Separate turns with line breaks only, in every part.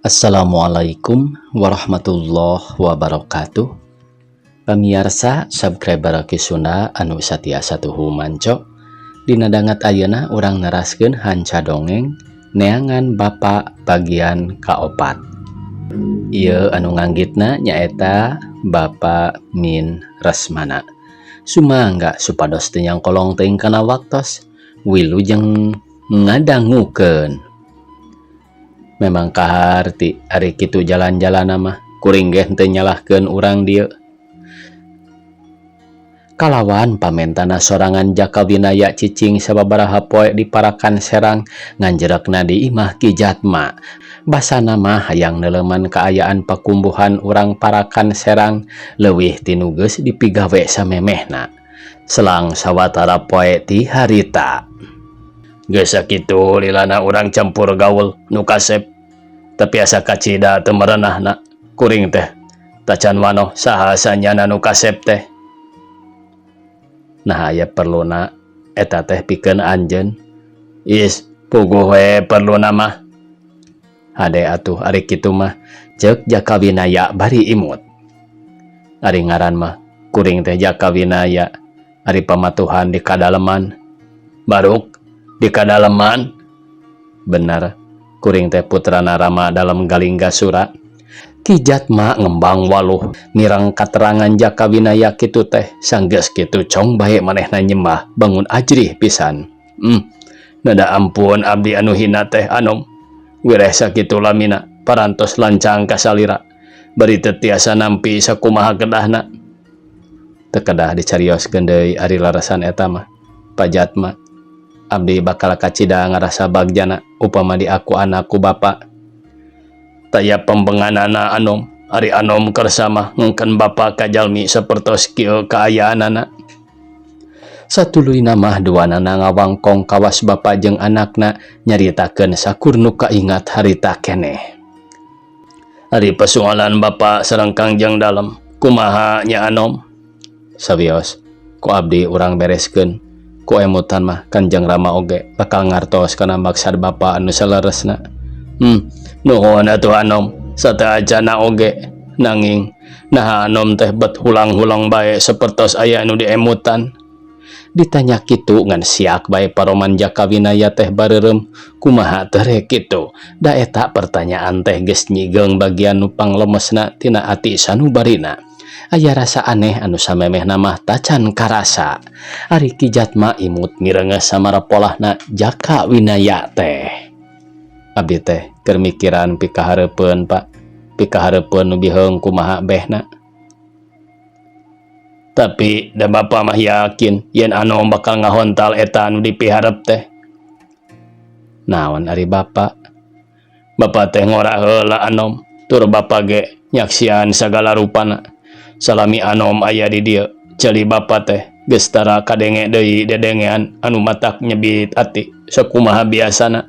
Assalamualaikum warahmatullahi wabarakatuh. Pamiarsa subscriber Ki Sunda anu satiasa tuhu manco. Dina danget ayeuna urang neraskeun hanca dongeng Neangan Bapa bagian kaopat. Ieu anu nganggitna nyaeta Bapak Min Resmana. Sumangga supados teu nyangkolong teuing kana waktos. Wilujeng ngadangukeun. Memang kaharti ari kitu jalan-jalan mah kuring ge teu nyalahkeun urang dieu. Kalawan pamentana sorangan Jaka Winaya cicing sababaraha poe di Parakan Serang, nganjerekna di imah Ki Jatma. Basana mah hayang neuleman kaayaan pakumbuhan urang Parakan Serang leuwih ti nu geus dipigawe samemehna. Selang sawatara poe ti harita. Geus sakitu lilana urang campur gaul nu kasep, tapi asa kacida teu merenahna. Kuring teh tacan wanoh saha sanyana nu kasep teh. Nah, aya perluna eta teh pikeun anjeun? Is, puguh we perluna mah. Hade atuh ari kitu mah, ceuk Jaka Winaya bari imut. Ari ngaran mah kuring teh Jaka Winaya, ari pamatuhan di kadaleman. Baruk di kadaleman. Bener, kuring teh putrana Rama Dalem Galinggasura. Ki Jatma ngembang waluh mireng katerangan Jaka Winaya kitu teh. Sanggeus kitu cong bae manehna nyembah bangun ajrih pisan. Nada ampun abdi anu hina teh, Anom. Wireh sakitu lamina parantos lancang ka salira bari teu tiasa nampi sakumaha kedahna. Teu kedah dicarioskeun deui ari larasan eta mah, Pak Jatma. Abdi bakal kacida ngarasa bagjana upama diaku anak ku bapa. Taya pembenganana, Anom. Ari Anom kersa mah ngengken bapa ka jalmi sapertos kieu kaayaanana. Satuluyna mah duanana ngawangkong kawas bapa jeung anakna nyaritakeun sakur nu kaingat harita keneh. Ari pasualan bapa sareng Kangjeng Dalem kumaha nya, Anom? Sawios ku abdi urang bereskeun. Ku emutan mah Kanjeng Rama oge bakal ngartos kana maksad bapa anu saleresna. Nuhun atuh, Anom, sateuacana oge. Nanging naha Anom teh bet hulang-hulang bae sapertos aya anu diemutan? Ditanya kitu ngan siak bae paroman Jaka Winaya teh bareureum. Kumaha teh rek kitu, da eta pertanyaan teh geus nyigeung bagian nu panglemesna tina ati sanubarina. Aya rasa aneh anu samemehna mah tacan karasa. Ari Ki Jatma imut mireungeus samara polahna Jaka Winaya teh. Abdi teh keur mikiran pikahareupeun, Pak, pikahareupeun nu biheung kumaha behna. Tapi da bapa mah yakin yen Anom bakal ngahontal eta anu dipiharep teh. Naon ari bapa? Bapa teh ngora heula, Anom, tur bapa ge nyaksian sagala rupana. Salami Anom aya di dieu, ceuli bapa teh geus tara kadenge deui dedengean anu matak nyebit ati sakumaha biasana.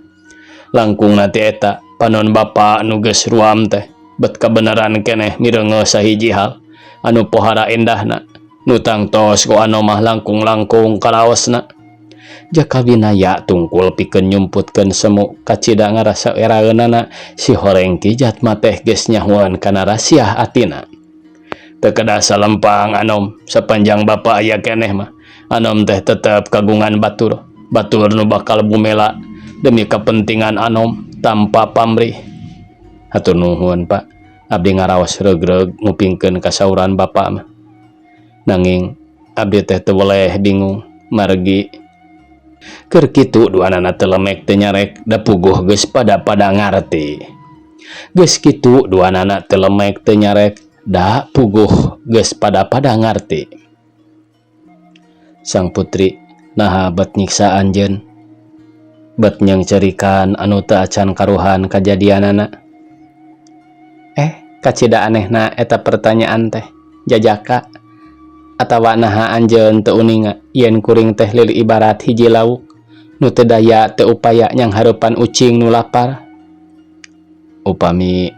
Langkungna ti eta, panon bapa anu geus ruam teh bet kabeneran keneh mireungeus sahiji hal anu pohara endahna nu tangtos ku Anom mah langkung-langkung karaosna. Jaka Winaya tungkul pikeun nyumputkeun semu kacida ngarasa eraeunana si horeng Ki Jatma teh geus nyahoan kana rasiah atina. Teu kedah salempang, Anom, sapanjang bapa aya keneh mah Anom teh tetep kagungan batur, batur nu bakal bumela demi kepentingan Anom tanpa pamrih. Hatur nuhun, Pak. Abdi ngaraos regreg ngupingkeun kasauran bapa mah. Nanging abdi teh teu weleh bingung margi keur kitu duanana teu lemek teu nyarek da puguh geus pada-pada ngarti. Geus kitu duanana teu lemek teu nyarek da puguh geus pada-pada ngarti. Sang putri, naha bet nyiksa anjeun, bet nyengcerikan anu teu acan karuhan kajadianana? Eh, kacida anehna eta pertanyaan teh, Jajaka. Atawa naha anjeun teu uninga yen kuring teh lili ibarat hiji lauk nu teu daya teu upaya nyanghareupan ucing nu lapar? Upami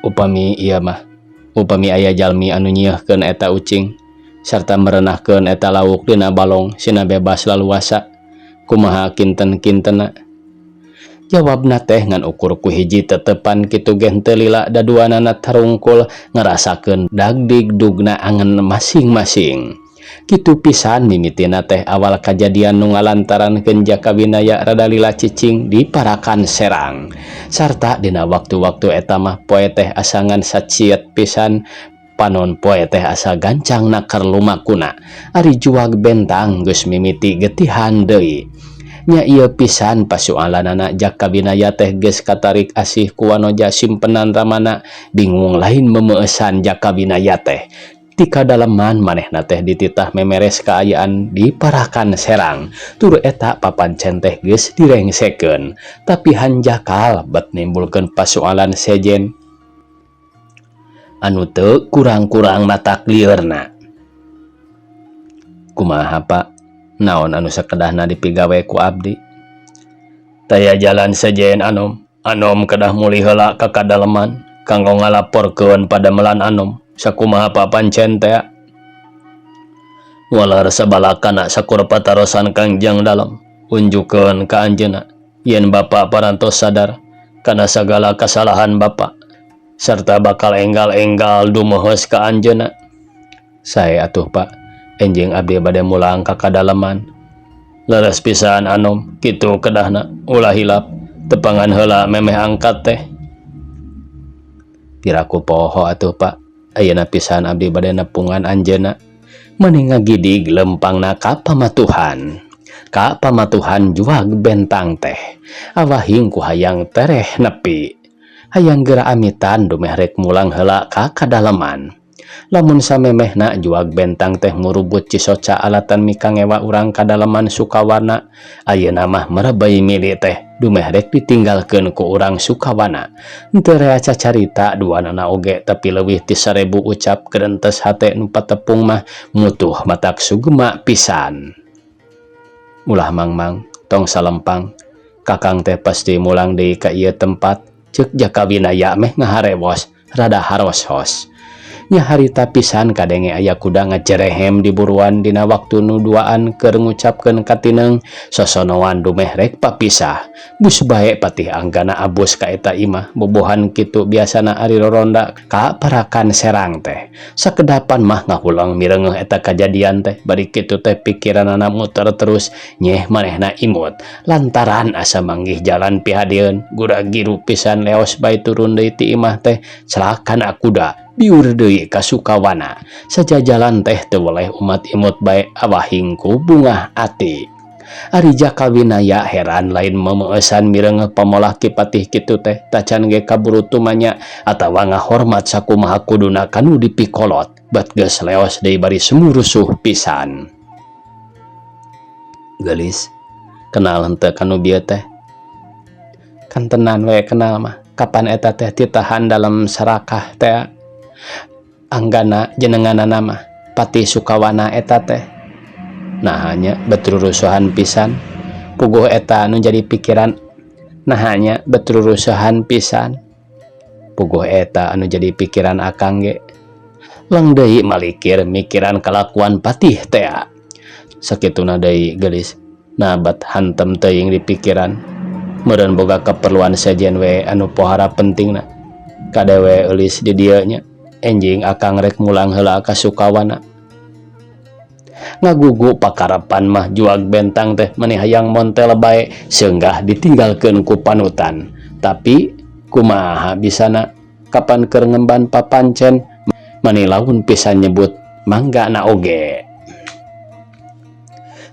upami ieu mah, upami aya jalmi anu nyieuhkeun eta ucing sarta merenahkeun eta lauk dina balong sina bebas laluasa, kumaha kinten-kintena? Jawabna teh ngan ukur ku hiji tetepan kitu ge henteu lila da duanana tarungkul ngarasakeun dagdigdugna angen masing-masing. Kitu pisan mimitina teh awal kajadian nu ngalantarankeun Jaka Winaya rada lila cicing di parakan Serang. Sarta dina waktu-waktu eta mah poe teh asa ngan saciet pisan panon poe teh asa gancang naker lumakuna. Ari juag bentang geus mimiti getihan deui. Nya ieu pisan pasualanana Jaka Winaya teh geus katarik asih ku wanoja simpenan ramana bingung lain memeueusan Jaka Winaya teh. Ti kadaleman manehna teh dititah memeres kaayaan di parakan Serang tur eta papancen teh geus direngsekeun tapi hanjakal bet nimbulkeun pasualan sejen anu teu kurang-kurang matak lieurna. Kumaha Pak? Naon anu sakedahna dipigawe ku abdi? Taya jalan sejen anom. Anom kedah mulih heula ka kadaleman kanggo ngalaporkeun padamelan anom sakumaha papancen tea. Walar sabalakana sakur patarosan Kangjeng Dalem unjukeun ka anjeunna yen bapa parantos sadar kana sagala kasalahan bapa serta bakal enggal-enggal dumeheus ka anjeunna. Sae atuh Pak, enjing abdi bade mulang ka kadaleman. Leres pisan anom, kitu kedahna ulah hilap tepangan heula memeh angkat teh. Piraku poho atuh Pak, ayeuna pisan abdi bade nepungan anjeunna. Meni ngagidig lempangna ka pamatuhan. Ka pamatuhan juag bentang teh. Awahing ku hayang tereh nepi. Hayang geura amitan dumeh rek mulang heula ka kadaleman. Lamun samemehna juag bentang teh ngurubut cisoca alatan mikangewa urang kadaleman Sukawana, ayeuna mah merebei mili teh dumeh rek ditinggalkeun ku urang Sukawana. Henteu rea cacarita duanana oge tapi leuwih ti 1000 ucap gerentes hate nu patepung mah mutuh matak sugema pisan. Ulah mangmang tong salempang, kakang teh pasti mulang deui ka ieu tempat, ceuk Jaka Winaya meh ngaharewos rada haros-hos. Nya harita pisan kadenge aya kuda ngajerehem di buruan dina waktu nu duaan keur ngucapkeun katineng sosonoan dumeh rek papisah. Bus bae Patih Anggana abus ka eta imah bobohan kitu biasana ari roronda ka parakan Serang teh. Sakedapan mah ngahulang mireungeuh eta kajadian teh bari kitu teh pikiranana muter terus nyeh manehna imut lantaran asa manggih jalan pihadieun gura-giru pisan leos bae turun deui ti imah teh celakana kuda biur deui ka Sukawana. Sajajalan teh teu weleh umat imut bae awahing ku bungah ati. Ari Jaka Winaya heran lain memeueusan mireungeuh pamolah Ki Patih kitu teh tacan ge kaburu tumanya atawa ngahormat sakumaha kuduna kanu dipikolot bat geus leos deui bari sumurusuh pisan. Geulis, kenal henteu kanu bieu teh? Kantenan we kenal mah, kapan eta teh titahan dalem sarakah teh. Anggana jenenganana mah Patih Sukawana eta teh. Naha nya betrurusuhan pisan puguh eta anu jadi pikiran. Naha nya betrurusuhan pisan puguh eta anu jadi pikiran akang ge. Leng deui malikir mikiran kalakuan Patih tea. Sakituna deui geulis, nabat hantem teuing di pikiran. Meureun boga keperluan sejen we anu pohara pentingna. Kadewe eulis di dieu nya. Enjing akang rek mulang heula ka Sukawana. Ngagugu pakarapan mah juag bentang teh meni hayang montel bae seunggah ditinggalkeun ku panutan. Tapi kumaha bisana kapan keur ngemban papancen meni laun pisan nyebut mangga na oge.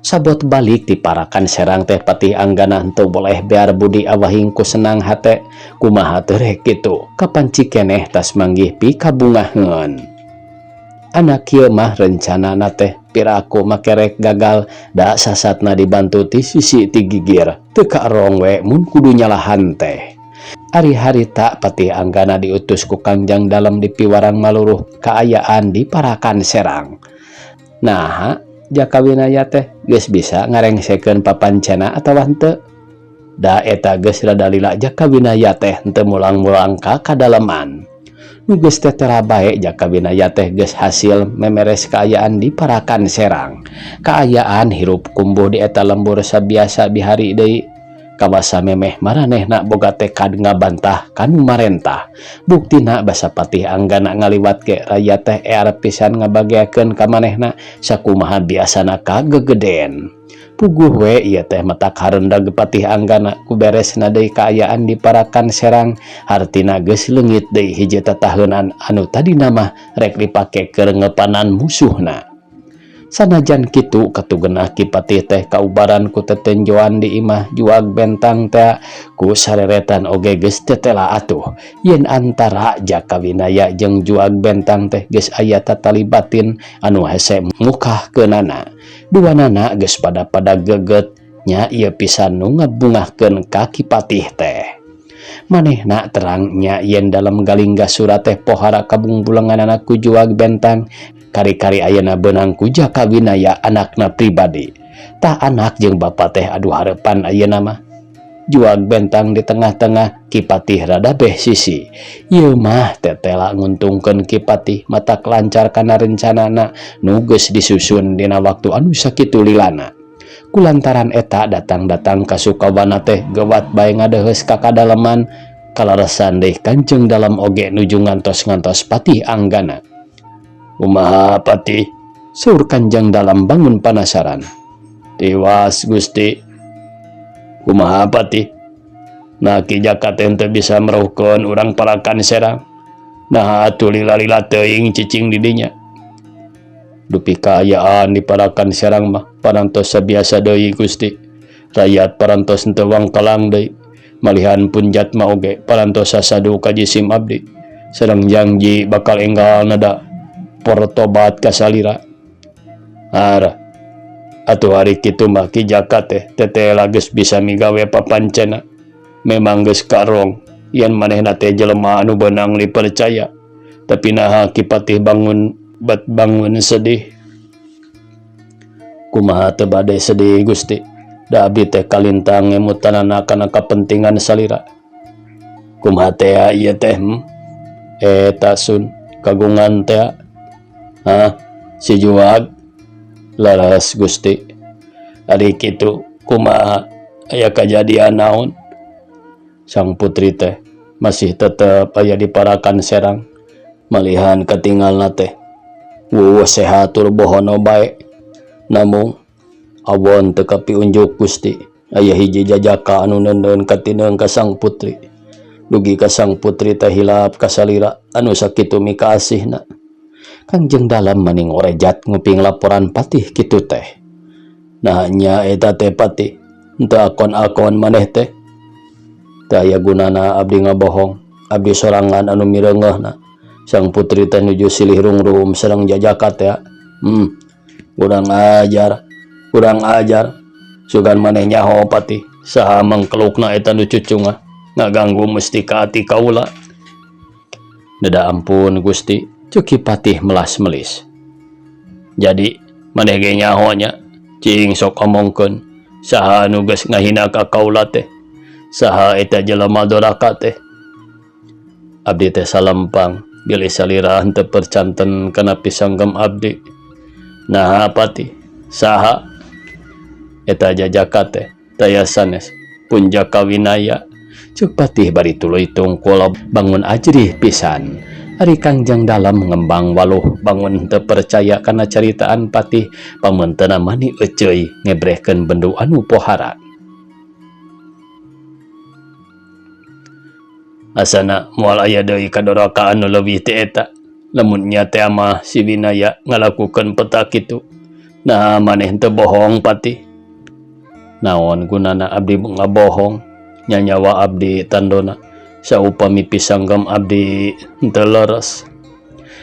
Sabot balik di parakan Serang teh Patih Anggana henteu boleh bear budi awahing ku senang hate kumaha teu rek kitu kapan cikeneh tas manggih pikabungaheun. Anak kieu mah rencanana teh piraku makerek gagal da sasatna dibantu ti sisi ti gigir teu kaerong we mun kudu nyalahan teh. Ari harita Patih Anggana diutus ku Kangjeng Dalem di piwarang maluruh kaayaan di parakan Serang. Naha Jaka Winaya teh geus bisa ngarengsekeun papancena atawa henteu? Da eta geus rada lila Jaka Winaya teh henteu mulang-mulang ka kadaleman. Nu geus tetera bae Jaka Winaya teh geus hasil memeres kaayaan di parakan Serang. Kaayaan hirup kumbuh di eta lembur sabiasa bihari deui. Kabasa memeh maranehna boga tekad ngabantah ka nu marentah. Buktina basa Patih Anggana ngaliwat ge rayat teh ear pisan ngabageakeun ka manehna sakumaha biasana ka gegeden. Puguh we ieu teh matak harendag Patih Anggana ku beresna deui kaayaan di Parakan Serang hartina geus leungit deui hiji tataheunan anu tadina mah rek dipake keur ngepanan musuhna. Sanajan kitu katugenah Ki Patih teh kaubaran ku tetenjoan di imah juag bentang tea ku sareretan oge geus tetela atuh yen antara Jaka Winaya jeung juag bentang teh geus aya tatali batin anu hese mukahkeunana. Duanana geus pada-pada geget nya ieu pisan nu ngabungahkeun ka Ki Patih teh. Manehna terang nya yen dalem Galingga Sura teh pohara kabungbulenganana ku juag bentang kari-kari ayeuna beunang ku Jaka Winaya anakna pribadi. Tah anak jeung bapa teh adu hareupan ayeuna mah. Juag bentang di tengah-tengah Ki Patih rada beh sisi. Ieu mah tetela nguntungkeun Ki Patih matak lancar kana rencanana nu geus disusun dina waktu anu sakitu lilana. Kulantaran eta datang-datang ka Sukawana teh gewat bae ngadeheus ka kadaleman kalaresan deui Kanjeng Dalem oge nuju ngantos-ngantos Patih Anggana. Kumaha Patih? Saur Kanjeng Dalem bangun panasaran. Tiwas Gusti. Kumaha Patih? Nah Ki Jaka teh henteu bisa meruhkeun urang Parakan Serang. Naha atuh lila-lila teuing cicing di dinya. Dupi kaayaan di Parakan Serang mah parantos sabiasa deui Gusti. Rayat parantos henteu wangkelang deui. Malihan pun jatma oge parantos sasadu ka jisim abdi. Sareng janji bakal enggal nada portobat ka salira. Arah atuh ari kitu mah Ki Jaka teh tetela geus bisa migawe papancena. Memang geus karong yen manehna teh jelema anu beunang dipercaya. Tapi naha Ki Patih bangun bat bangun sedih. Kumaha teu bade sedih Gusti. Da abdi teh kalintang ngemutanana kana kapentingan salira. Kumaha teh ieu teh? Eta sun kagungan teh. Hah, si Juag laras Gusti. Ari kitu kumaha aya kajadian naon? Sang putri teh masih tetep aya di Parakan Serang. Malihan katingalna teh wuwuh sehat tur bohono bae. Namung awon teu kapiunjuk Gusti. Aya hiji jajaka anu neundeun katineung ka sang putri. Dugi ka sang putri teh hilap kasalira anu sakitu mikaasihna. Kangjeng Dalem maning orejat nguping laporan Patih kitu teh. Nah nya eta teh Patih, henteu akon-akon maneh teh. Teu aya gunana abdi ngabohong, abdi sorangan anu mireungeuhna. Sang putri teh nuju silih rungrum sareng jajaka teh. Kurang ajar, kurang ajar. Sugan maneh nyaho Patih, saha mangkelukna eta nu cucungah ngaganggu mustika ati kaula. Deda ampun Gusti, ceuk Ki Patih melas-melis. Jadi maneh ge nyaho nya, cing sok omongkeun saha anu geus ngahina ka kaula teh. Saha eta jelema doraka teh? Abdi teh salempang bilih salira henteu percanten kana pisanggem abdi. Naha Patih, saha eta jajaka teh? Taya sanes pun Jaka Winaya. Ceuk Patih bari tuluy tungkul bangun ajrih pisan. Ari Kangjeng Dalem ngembang waluh bangun henteu percaya kana caritaan Patih pameunteuna mani euceuy ngebrehkeun bendu anu pohara. Asana moal aya deui kadorakaan nu leuwih ti eta. Lamun nya teh mah si Winaya ngalakukeun peta kitu. Nah maneh henteu bohong Patih. Naon gunana abdi ngabohong, nya nyawa abdi tandona saupami pisanggem abdi henteu leres.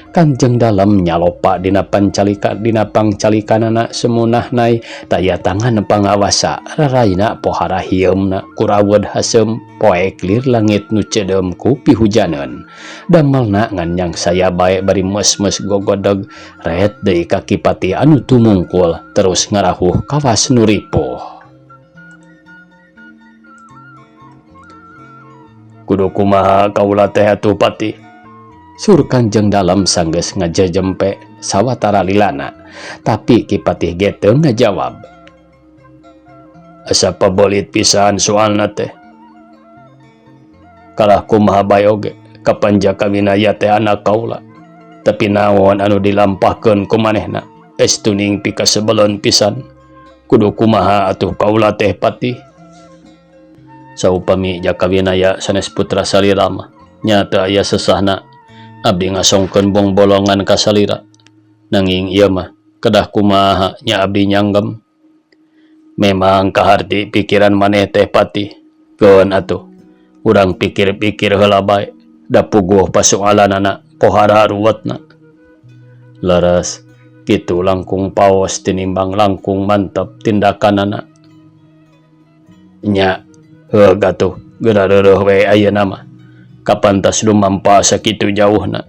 Kangjeng Dalem nyalopa dina pancalika dina pangcalikanana semunah nai taya tangan pangawasa raraina pohara hieumna kurawed haseum poek lir langit nu ceudeum ku pihujaneun. Damelna ngan nyang saya bae bari mes-mes gogodeg ret deui ka Ki Patih anu tumungkul terus ngarahuh kawas nu ripuh. Kudu kumaha kaula teh atuh Patih? Sur Kangjeng Dalem sanggeus ngajejempe sawatara lilana, tapi Ki Patih ge teu ngajawab. Asa pabelit pisan soalna teh. Kalah kumaha bae oge kapan Jaka Winaya teh anak kaula. Tapi naon anu dilampahkeun ku manehna estu ning pikasebeleun pisan. Kudu kumaha atuh kaula teh, Patih? Saupami Jaka Winaya sanes putra salira mah nya teu aya sesahna abdi ngasongkeun bongbolongan ka salira. Nanging ieu mah kedah kumaha nya abdi nyanggem. Memang kaharti pikiran maneh teh, Patih. Keun atuh urang pikir-pikir heula bae, da puguh pasoalanana pohara ruwetna. Leres kitu, langkung paos tinimbang langkung mantep tindakanana nya. Heug atuh, geura reureuh we ayeuna mah. Kapan tas lumampa sakitu jauhna?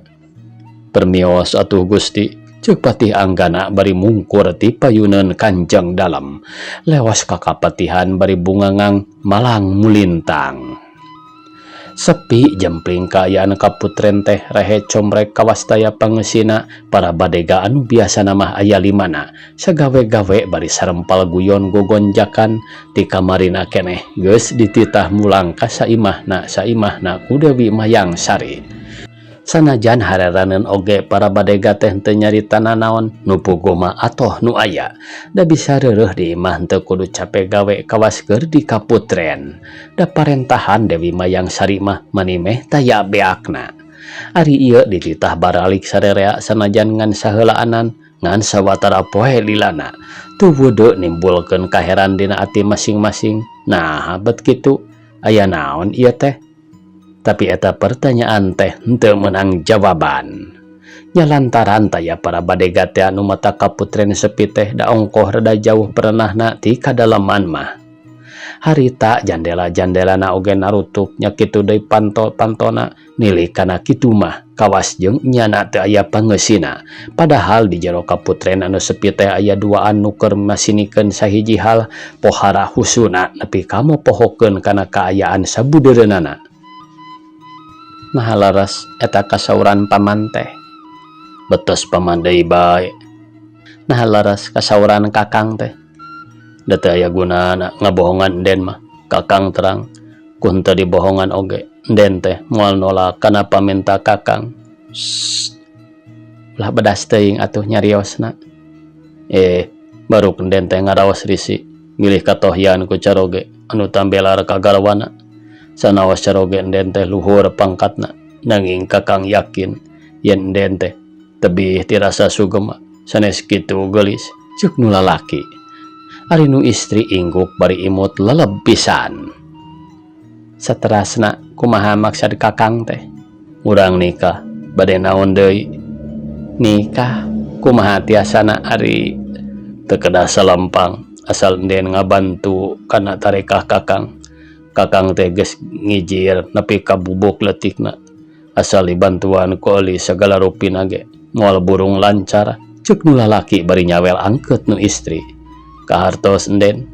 Permios atuh, Gusti, ceuk Patih Anggana bari mungkur ti payuneun Kanjeng Dalem lewas ka kapatihan bari bungangang malang mulintang. Sepi jempling kaayaan kaputren teh, rehe comrek kawas taya pangeusina. Para badega anu biasana mah aya limana sagawe-gawe bari sarempal guyon gogonjakan ti kamarina keneh geus dititah mulang ka saimahna saimahna ku Dewi Mayang Sari. Sanajan hareraneun oge, para badega teh teu nyarita nanaon. Nu puguh mah atoh nu aya, da bisa reureuh di imah, teu kudu cape gawe kawas keur di kaputren, da parentahan Dewi Mayang Sari mah mani meh taya beakna. Ari ieu dititah baralik sarerea sanajan ngan saheulaanan, ngan sawatara poe lilana, teu wude nimbulkeun kaheran dina ati masing-masing. Naha bet kitu? Aya naon ieu teh? Tapi eta pertanyaan teh henteu meunang jawaban. Nya lantaran taya para badega teh anu matak kaputren sepi teh, da ongkoh rada jauh perenahna ti kadaleman mah. Harita jandela-jandelana oge narutup, nya kitu deui panto-pantona. Nilik kana kitu mah kawas jeung nyana teu aya pangeusina. Padahal di jero kaputren anu sepi teh aya duaan nu keur masinikeun sahiji hal pohara husuna nepi ka mopohokeun kana kaayaan sabudeureunana. Naha leres eta kasauran paman teh? Betos paman deui bae. Naha leres kasauran kakang teh? Da teu aya gunana ngabohongan enden mah. Kakang terang ku henteu dibohongan oge enden teh moal nolak kana paminta kakang. Sst, ulah bedas teuing atuh nyariosna. Eh, baruk enden teh ngaraos risi milih katohyan ku caroge anu tambelar ka garwana. Sanaos caroge enden teh luhur pangkatna, nanging kakang yakin yen enden teh tebih ti rasa sugema. Sanes kitu, geulis? Ceuk nu lalaki. Ari nu istri ingguk bari imut leleb pisan. Saterasna kumaha maksad kakang teh? Urang nikah, bade naon deui? Nikah? Kumaha tiasana ari? Teu kedah salempang, asal enden ngabantu kana tarekah kakang. Kakang teh geus ngijir nepi ka bubuk leutikna. Asal dibantuan ku eulis sagala rupina ge moal burung lancar, ceuk nu lalaki bari nyawel angkeut nu istri. Kahartos enden?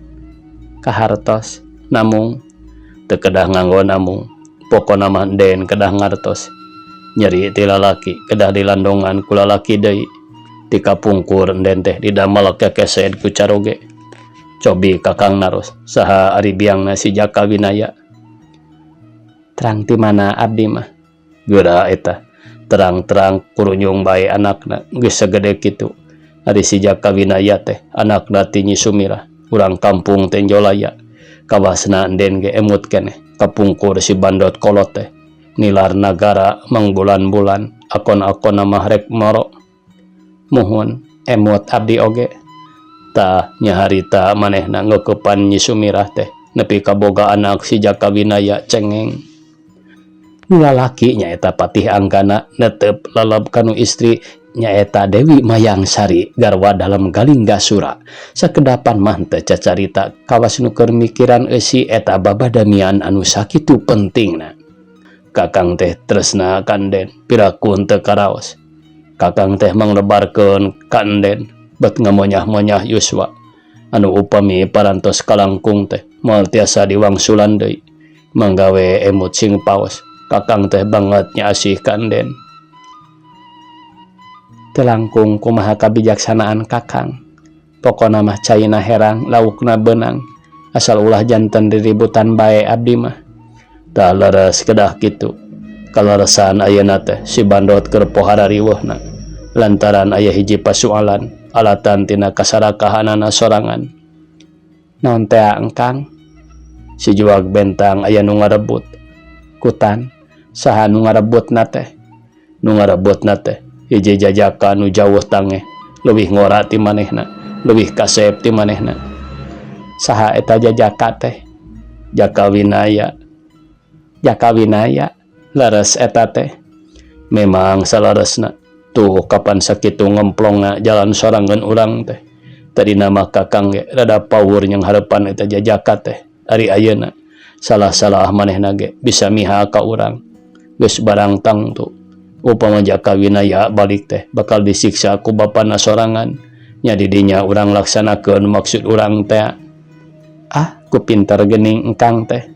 Kahartos, namung? Teu kedah nganggo namung, pokona mah enden kedah ngartos. Nyeri ti lalaki kedah dilandongan ku lalaki deui. Ti kapungkur enden teh didamel kekesed ku caroge. Cobi kakang naros, saha ari biangna si Jaka Winaya? Terang ti mana abdi mah? Geura eta terang-terang kurunyung bae anakna geus sagede kitu. Ari si Jaka Winaya teh anakna ti Nyi Sumirah, urang kampung Tenjolaya. Kawasna enden ge emut keneh, kapungkur si bandot kolot teh nilar nagara mangbulan-bulan, akon-akonna mah rek moro. Muhun, emut abdi oge. Tah, nya harita manehna ngeukepan Nyi Sumirah teh nepi ka boga anak si Jaka Winaya cengeng. Nu lalaki nyaeta Patih Anggana netep leleb ka nu istri, nyaeta Dewi Mayang Sari, garwa Dalem Galinggasura. Sakedapan mah teu cacarita, kawas nu keur mikiran eusi eta babadamian anu sakitu pentingna. Kakang teh tresna ka enden, piraku henteu karaos. Kakang teh manglebarkeun ka enden bet ngamonyah-monyah yuswa anu upami parantos kalangkung teh moal tiasa diwangsulan deui. Manggawe emut sing paos, kakang teh banget nya asih ka enden. Teu langkung kumaha kabijaksanaan kakang, pokona mah caina herang, laukna beunang. Asal ulah janten riributan bae abdi mah. Tah leres kedah kitu. Kaleresan ayeuna teh si Bandot keur pohara riweuhna lantaran aya hiji pasualan alatan tina kasarakahanana sorangan. Naon tea engkang? Si Juag Bentang aya nu ngarebut. Kutan, saha nu ngarebutna teh? Nu ngarebutna teh hiji jajaka nu jauh tangeh, leuwih ngora ti manehna, leuwih kasep ti manehna. Saha eta jajaka teh? Jaka Winaya. Jaka Winaya? Leres eta teh. Memang saleresna. Tuh kapan sakitu ngemplongna jalan sorangan urang teh. Tadina mah kakang ge rada paur nyanghareupan eta jajaka teh. Ari ayeuna salah-salah manehna ge bisa miha ka urang. Geus barang tangtu. Upama Jaka Winaya balik teh bakal disiksa ku bapana sorangan. Nya di dinya urang laksanakeun maksud urang teh. Ah, ku pinter geuning engkang teh.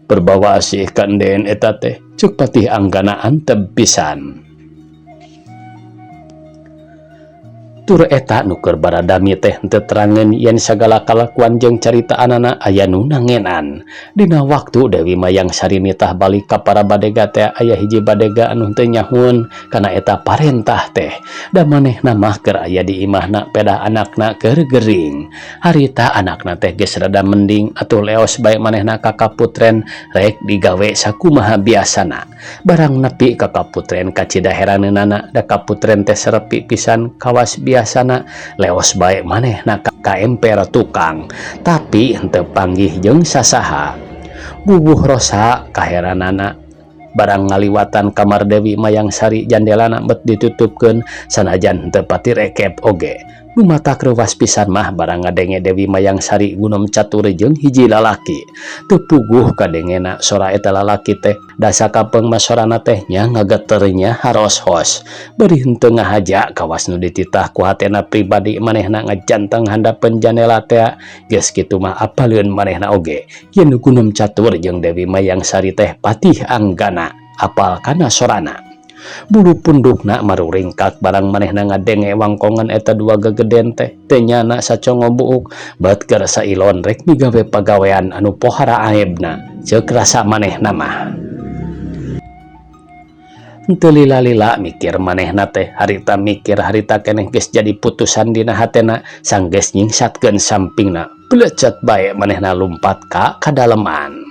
Perbawa asih ka enden eta teh, cuk Patih Anggana antep pisan. Tur eta nu keur baradami teh henteu terangeun yen sagala kalakuan jeung caritaanana aya nu nangenan. Dina waktu Dewi Mayang Sari nitah balik ka para badega teh aya hiji badega anu henteu nyahun kana eta parentah teh. Da manehna mah keur aya di imahna pedah anakna keur gering. Harita anakna teh geus rada mending atuh leos bae manehna ka kaputren rek digawe sakumaha biasana. Barang nepi ka kaputren kacida heraneunana da kaputren teh serepi pisan kawas biasana leos bae manehna ka emper tukang tapi henteu panggih jeung sasaha. Bubuh rosa kaheranana barang ngaliwatan kamar Dewi Mayang Sari jandelana bet ditutupkeun sanajan henteu pati rekep oge. Nu matak reuwas pisan mah barang ngadenge Dewi Mayang Sari gunem catur jeung hiji lalaki. Teu puguh kadengena sora eta lalaki teh, da sakapeung mah sorana teh nya ngageter nya haros-hos. Bari henteu ngahaja kawas nu dititah ku hatena pribadi manehna ngajanteng handapeun janela tea, geus kitu mah apaleun manehna oge yen nu gunem catur jeung Dewi Mayang Sari teh Patih Anggana, apal kana sorana. Bulu pundukna maruringkak barang manehna ngadenge wangkongan eta dua gegeden teh teu nyana sacongo buuk bet keur sailon rek migawe pagawean anu pohara aebna ceuk rasa manehna mah. Henteu lila-lila mikir manehna teh harita mikir harita keneh geus jadi putusan dina hatena sanggeus nyingsatkeun sampingna blecet bae manehna lumpat ka kadaleman.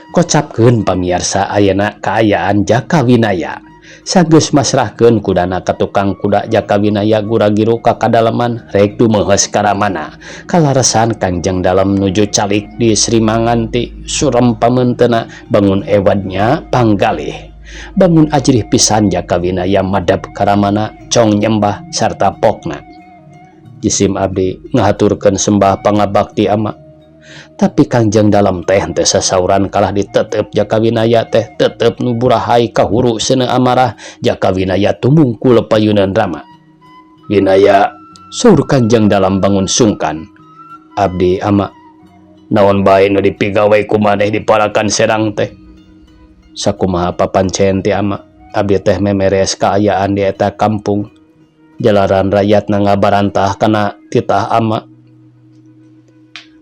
Kocapkeun pamiarsa ayeuna kaayaan Jaka Winaya. Sanggeus masrahkeun kudana ka tukang kuda Jaka Winaya gura-giru ka kadaleman rek dumeuheus ka ramana. Kalaresan Kangjeng Dalem nuju calik di Sri Manganti surem pameunteuna bangun ewadnya panggalih. Bangun ajrih pisan Jaka Winaya madab ka ramana cong nyembah sarta pokna. Jisim abdi ngahaturkeun sembah pangabakti ama. Tapi Kangjeng Dalem teh henteu sasauran kalah ditetep Jaka Winaya teh tetep nu burahai kahuru seuneu amarah Jaka Winaya tumungkul payuneun Rama. Winaya, saur Kangjeng Dalem bangun sungkan. Abdi ama, naon bae nu dipigawe ku maneh di parakan serang teh. Sakumaha papancen ti ama, abdi teh memeres kaayaan di eta kampung. Jalaran rakyatna ngabarantah kana titah ama.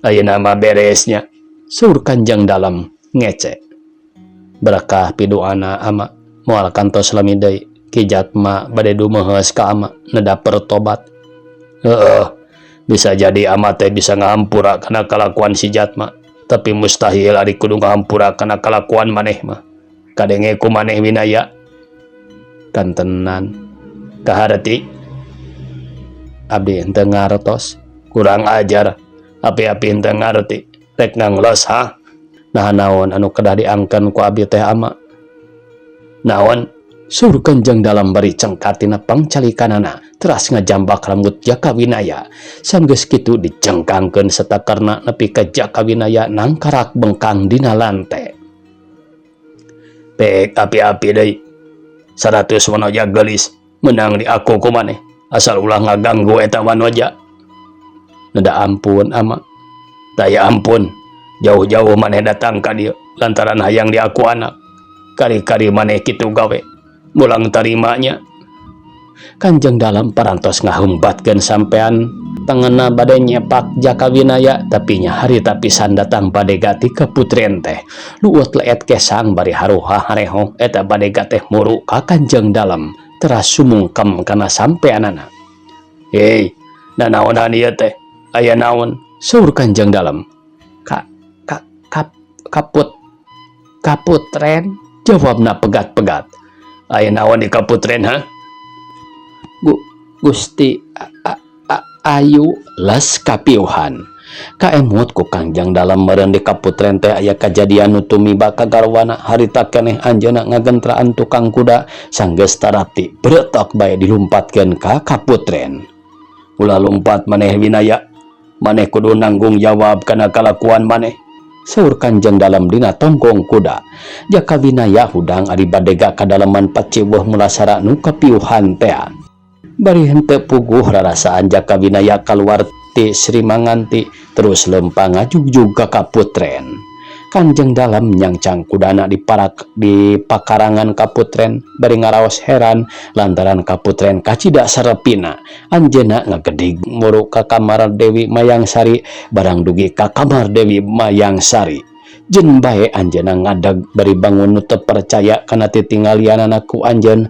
Ayeuna mah beresnya, saur Kanjeng Dalem ngece. Berakah piduana ama, moal kantos lami deui, Ki Jatma bade dumeuheus ka ama neda pertobat. Heueuh, bisa jadi ama teh bisa ngahampura kana kalakuan si Jatma, tapi mustahil ari kudu ngahampura kana kalakuan maneh mah. Kadenge ku maneh Winaya. Kantenan kaharti abdi henteu ngartos, kurang ajar. Api-api henteu ngarti rek nganglos ha. Nah naon anu kedah diangkeun ku abdi teh ama? Naon? Saur Kanjeng Dalem bari cengkat tina pangcalikanana teras ngajambak rambut Jaka Winaya. Sanggeus kitu dicengkangkeun satakerna nepi ka Jaka Winaya nangkarak bengkang dina lante. Pek api-api deui. 100 wanoja geulis meunang di aku ku maneh asal ulah ngaganggu eta wanoja. Neda ampun ama. Daya ampun. Jauh-jauh maneh datang ka dieu lantaran hayang di aku anak. Kari-kari maneh kitu gawe. Mulang tarimanya. Kanjeng Dalem parantos ngahumbatkeun sampean Tanganna bade nyepak Jaka Winaya, tapi nya harita pisan datang badega ti kaputren teh. Luut leet kesang bari haruha hareho eta badega teh muru ka Kanjeng Dalem teras sumungkem kana sampeanana. Hei, nanaonan ieu teh? Aya naon? Saur Kanjeng Dalem. Ka ka kap kaput kaputren, jawabna pegat-pegat. Aya naon di kaputren, ha? Gusti Ayu les kapiuhan. Kaemut ku Kangjeng Dalem meureun di kaputren teh aya kajadian nu tumiba ka garwana. Harita keneh anjeunna ngagentraan tukang kuda, sanggeus tarapti bretok bae dilumpatkeun ka kaputren. Ulah lumpat maneh, Winaya. Maneh kudu nanggung jawab kana kalakuan maneh, saur Kanjeng Dalem dina tonggong kuda. Jaka Winaya hudang ari badega kadaleman paciweuh mulasara nu kapiuhan tea. Bari henteu puguh rarasaan, Jaka Winaya kaluar ti Sri Manganti terus lempang ngajugjug ka kaputren. Kanjeng Dalem nyangcang kudana di pakarangan kaputren bari ngaraos heran lantaran kaputren kacida sarepina. Anjeunna ngagedig muru ka kamar Dewi Mayang Sari. Barang dugi ka kamar Dewi Mayang Sari, jen bae anjeunna ngadeg bari bangun nu teu percaya kana titinggalianana ku anjeun.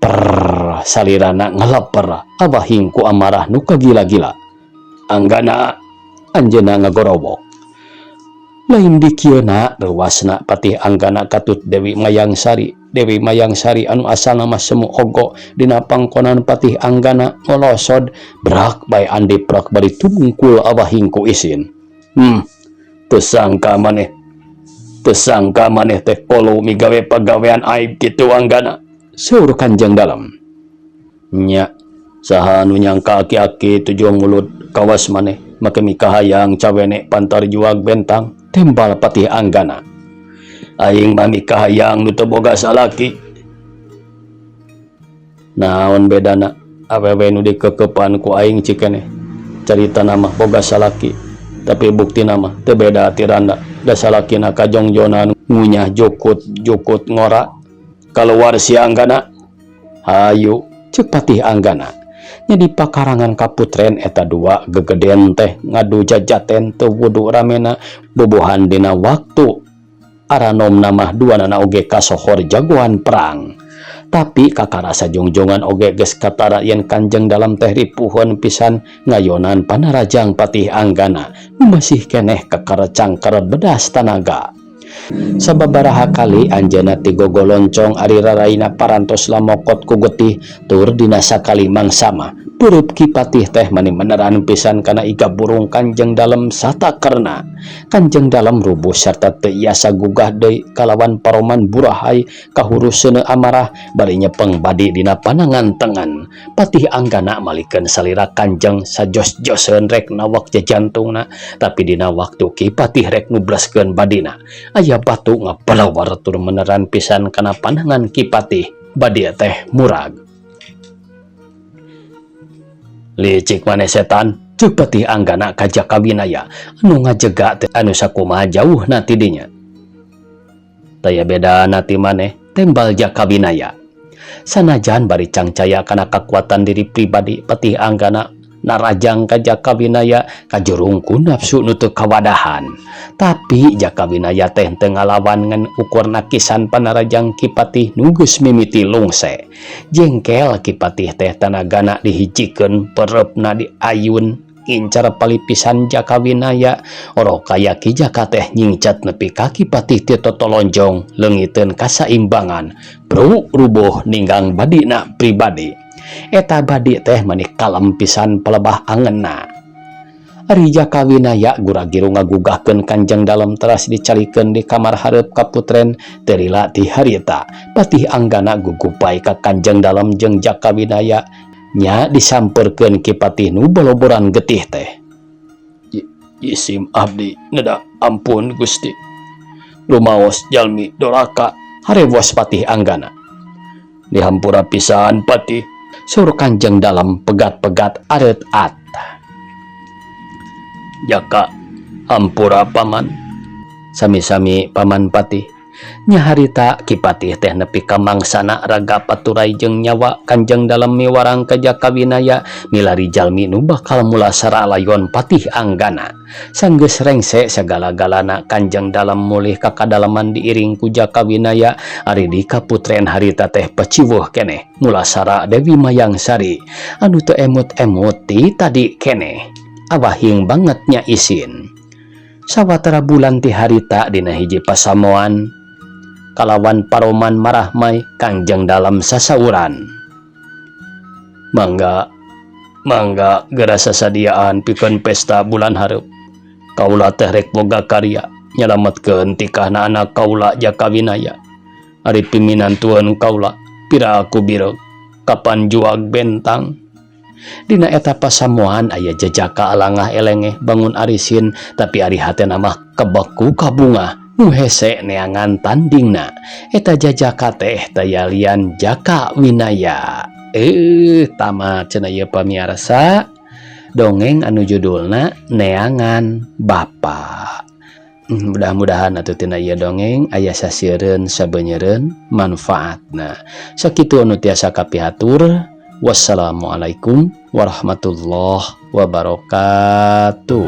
Per salirana ngaleper awahing ku amarah nu kagila-gila. "Anggana!" anjeunna ngagorowok. "Lain dikieuna ruasna." Patih Anggana katut Dewi Mayang Sari. Dewi Mayang Sari anu asalna mah semu ogo dina pangkonan Patih Anggana ngolosod brak bae andiprok bari tumungkul awahing ku isin. Teu sangka maneh, teu sangka maneh teh kolu migawe pagawean aib kitu, Anggana," saur Kanjeng Dalem. "Nya, saha anu nyangka aki-aki tujuh mulut kawas maneh make mikahayang cawene pantar juag bentang," tembal Patih Anggana. "Aing mah mikahayang nu teu boga salaki." "Naon bedana? Awewe nu dikekepan ku aing cikeneh caritana mah boga salaki, tapi buktina mah teu beda ti randa, da salakina kajongjonan ngunyah jukut jukut ngora. Kaluar si Anggana." "Hayu," cek Patih Anggana. Nya, di pakarangan kaputren eta dua gegeden teh ngadu jajaten teu wudu ramena bubuhan. Dina waktu aranomna mah duanana oge kasohor jagoan perang, tapi kakarasa jongjongan oge geus katara yen Kanjeng Dalem teh ripuheun pisan ngayonan panarajang Patih Anggana nu masih keneh kakarecangker bedas tanaga. Sababaraha kali anjeunna tigogoloncong ari raraina parantos lamokot ku getih. Tur dina sakali mangsama peureub Ki Patih teh mani meneran pisan kana iga burung Kanjeng Dalem satakerna. Kanjeng Dalem rubuh sarta teu iasa gugah deui kalawan paroman burahay kahuru seuneu amarah bari nyepeng badi dina panangan tengen. Patih Anggana malikeun salira Kanjeng sajos-joseun rek nawak jajantungna, tapi dina waktu Ki Patih rek nubleskeun badina, aya batu ngapalawar tur meneran pisan kana panangan Ki Patih. Badi teh murag. "Licik maneh, setan," cek Patih Anggana ka Jaka Winaya anu ngajega teh anu sakumaha jauhna ti dinya. "Taya bedana ti maneh," tembal Jaka Winaya. Sanajan bari cangcaya kana kakuatan diri pribadi, Patih Anggana narajang ka Jaka Winaya kajurung ku nafsu nu teu kawadahan. Tapi Jaka Winaya teh teu ngalawan, ngan ukur nakisan panarajang Ki Patih nu geus mimiti lungse. Jengkel Ki Patih teh, tanagana dihijikeun, pereupna diayun ngincar palipisan Jaka Winaya. Orok kaya Ki Jaka teh nyingcat nepi ka Ki Patih ti totolonjong leungiteun kasaimbangan, bru rubuh ninggang badina pribadi. Eta badi teh mani kalem pisan pelebah angenna. Ari Jaka Winaya gura-giru ngagugahkeun Kanjeng Dalem teras dicalikeun di kamar hareup kaputren. Teu lila ti harita, Patih Anggana gugupai ka Kanjeng Dalem jeung Jaka Winaya, nya disampeurkeun Ki Patih nu boloboran getih teh. "Isim abdi neda ampun, Gusti. Rumaos jalmi doraka," harewos Patih Anggana. "Dihampura pisan, Patih," saur Kanjeng Dalem pegat-pegat areut-at. "Jaka, hampura, Paman." "Sami-sami, Paman Patih." Nya harita Ki Patih teh nepi ka mangsana raga paturai jeung nyawa Kanjeng Dalem miwarang ka Jaka Winaya milari jalmi nu bakal mulasara layon Patih Anggana. Sanggeus rengse sagala-galana Kanjeng Dalem mulih ka kadaleman diiring ku Jaka Winaya ari di kaputren harita teh paciweuh keneh mulasara Dewi Mayangsari anu teu emut-emut ti tadi keneh awahing banget nya isin. Sawatara bulan ti harita dina hiji pasamuan kalawan paroman marahmai Kangjeng Dalem sasauran. Mangga mangga geura sasadiaan pikeun pesta bulan hareup. Kaula teh rek boga karya nyalametkeun tikahna anak kaula Jaka Winaya. Ari piminantueun kaula pira aku bireuk kapan juag bentang. Dina eta pasamuan aya jejaka alangah elengeh bangun arisin tapi ari hatena mah kebek ku kabungah nu hese neangan tandingna. Eta jajaka teh taya lian Jaka Winaya. Eh tamat cenah ieu pamiarsa dongeng anu judulna Neangan Bapa. Mudah-mudahan atuh tina ieu dongeng aya sasieureun sabeunyereun manfaatna. Sakitu anu tiasa kapihatur. Wassalamualaikum warahmatullahi wabarakatuh.